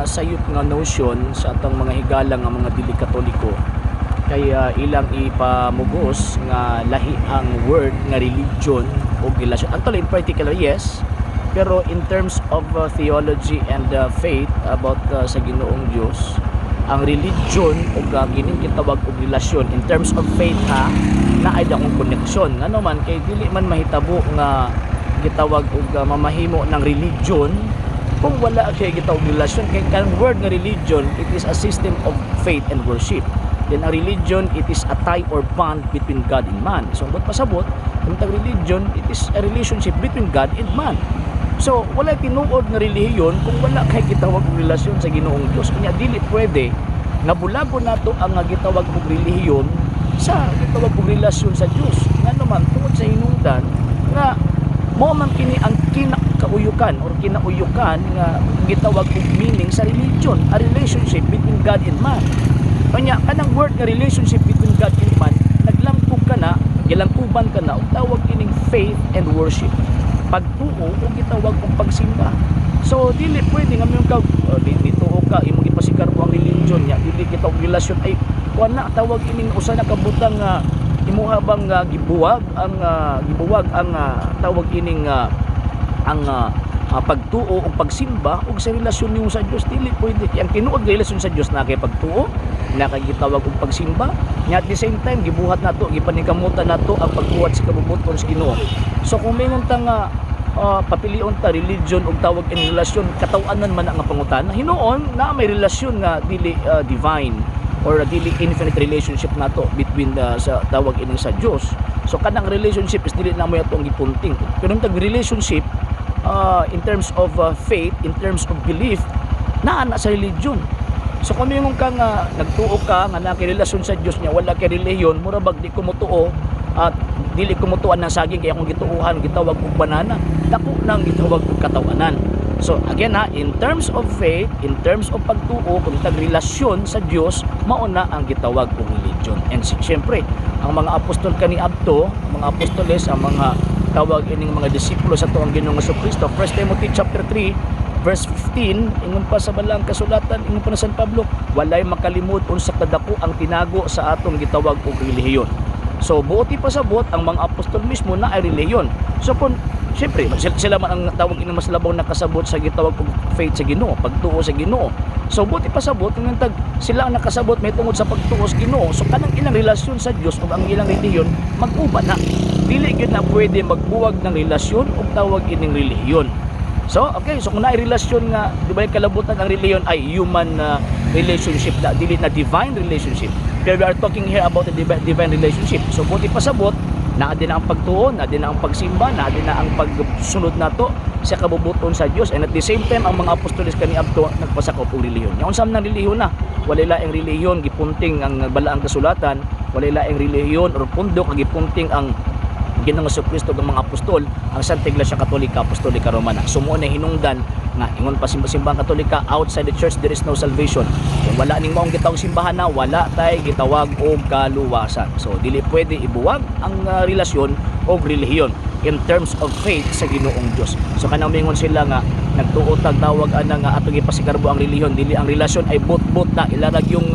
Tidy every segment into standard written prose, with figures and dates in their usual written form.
sayop nga notion sa atong mga higala nga mga dili Katoliko kay ilang ipamugos nga lahi ang word nga religion o relasyon. Actually, in particular, yes. Pero in terms of theology and faith about sa Ginoong Dios, ang religion o kining gitawag og relasyon in terms of faith ha, na ay dakong connection. Ngano man kay dili man mahitabo nga gitawag og mamahimo ng religion kung wala kay gitawag relasyon, kay kanang word nga religion, it is a system of faith and worship. Then ang religion, it is a tie or bond between God and man. So buot pasabot, kung tag religion, it is a relationship between God and man. So wala tinuod nga relihiyon kung wala kay gitawag og relasyon sa Ginoong Dios. Kunya dili pwede nga bulagon nato ang nga gitawag og relihiyon sa gitawag og relasyon sa Dios. Ngano man, tungod sa hinungdan nga mao man kini ang kinakauyukan or kinauyukan nga gitawag og meaning sa religion, a relationship between God and man. Kanya kanang word nga relationship between God and man, naglangkob ka na, gilangkuban ka na og tawag kining faith and worship. Pagtuo o gitawag og pagsimba. So dili pwede nga moingon ka di tuo ka, imong ipasigarbo ang religion nya dili kita og relasyon, ay kuan na, tawag ining usa na kabutang nga imuha bang gibuwag ang tawag ining ang pagtuo o pagsimba ug sa relasyon nimo sa Dios. Dili pwede. Kay ang tinuod nga relasyon sa Dios na kay pagtuo, na kay gitawag og pagsimba nya. At the same time, gibuhat nato, gipaningkamutan nato ang pagbuhat sa kabubut-on sa Ginoo. So kung mingon ta nga papilion ta religion ug tawag in relasyon, kataw-anan man na nga pangutana. Hinuon na may relasyon nga dili divine or dili infinite relationship nato between the, sa tawag ining sa Dios. So kanang relationship is dili na mo atong gipunting, pero tag relationship in terms of faith, in terms of belief, naa na sa religion. So kung mingon ka nga nagtuo ka nga naa kay relasyon sa Dios niya wala kay relihiyon, mura bag di ko motuo at dili ko motuan ng saging kaya kung gituuhan gitawag og banana, dako nang gitawag og katawanan. So again ha, in terms of faith, in terms of pagtuo, kung tag relasyon sa Dios, mao na ang gitawag og religion. And siyempre, ang mga apostol kaniadto, ang mga apostoles, ang mga tawag ining mga disipulo sa atuang Ginoong Kristo, 1 Timothy chapter 3 verse 15, ingon pa sa balang kasulatan, ingon pa na San Pablo, walay makalimod unsa kadako ang tinago sa atong gitawag og relihiyon. So buot ipasabot, ang mga apostol mismo na ay relihiyon. So kung siyempre sila man ang tawag ini mas labaw nakasabot sa gitawag og faith sa Ginoo, pagtuo sa Ginoo. So buot ipasabot, kung tag sila ang nakasabot may tungod sa pagtuo sa Ginoo, so kanang ilang relasyon sa Dios ug ang ilang relihiyon mag-uban na. Dili gyud na pwede magbuwag ng relasyon ug tawag ining relihiyon. So, okay, so kung naay relasyon nga, di ba, yung kalabutan ang relihiyon ay human relationship na, dili na divine relationship. Pero we are talking here about the divine relationship. So, buot ipasabot, naa din na ang pagtuo, naa din na ang pagsimba, naa din na ang pagsunod nato sa kabubuton sa Dios. And at the same time, ang mga apostoles kaniadto nagpasakop og relihiyon. Nya unsa man ang relihiyon na? Walay laing relihiyon gipunting ang balaang kasulatan, walay laing relihiyon or pundok ang gipunting ang Ginoong Kristo ug ang mga apostol, ang Santa Iglesia Katolika Apostolika Romana. So mo na hinungdan nga ingon pa simbang Katolika, outside the church there is no salvation. Kung wala ning maong gitawag simbahan na, wala tay gitawag og kaluwasan. So dili pwede ibuwag ang relasyon og relihiyon in terms of faith sa Ginoong Dios. So kanang mingon sila nga nagtuo tag tawag ana nga atong ipasigarbo ang relihiyon, dili ang relasyon, ay bot-bot na ilarag yung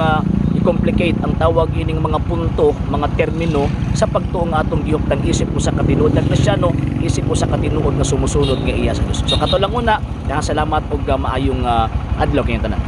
i-complicate ang tawag ining mga punto, mga termino sa pagtuo nga atong gihuptan isip usa ka tinuod na Kristiyano, isip usa ka tinuod nga sumusunod nga iya sa Dios. So kato lang una, daghang salamat ug maayong adlaw kayong tanan.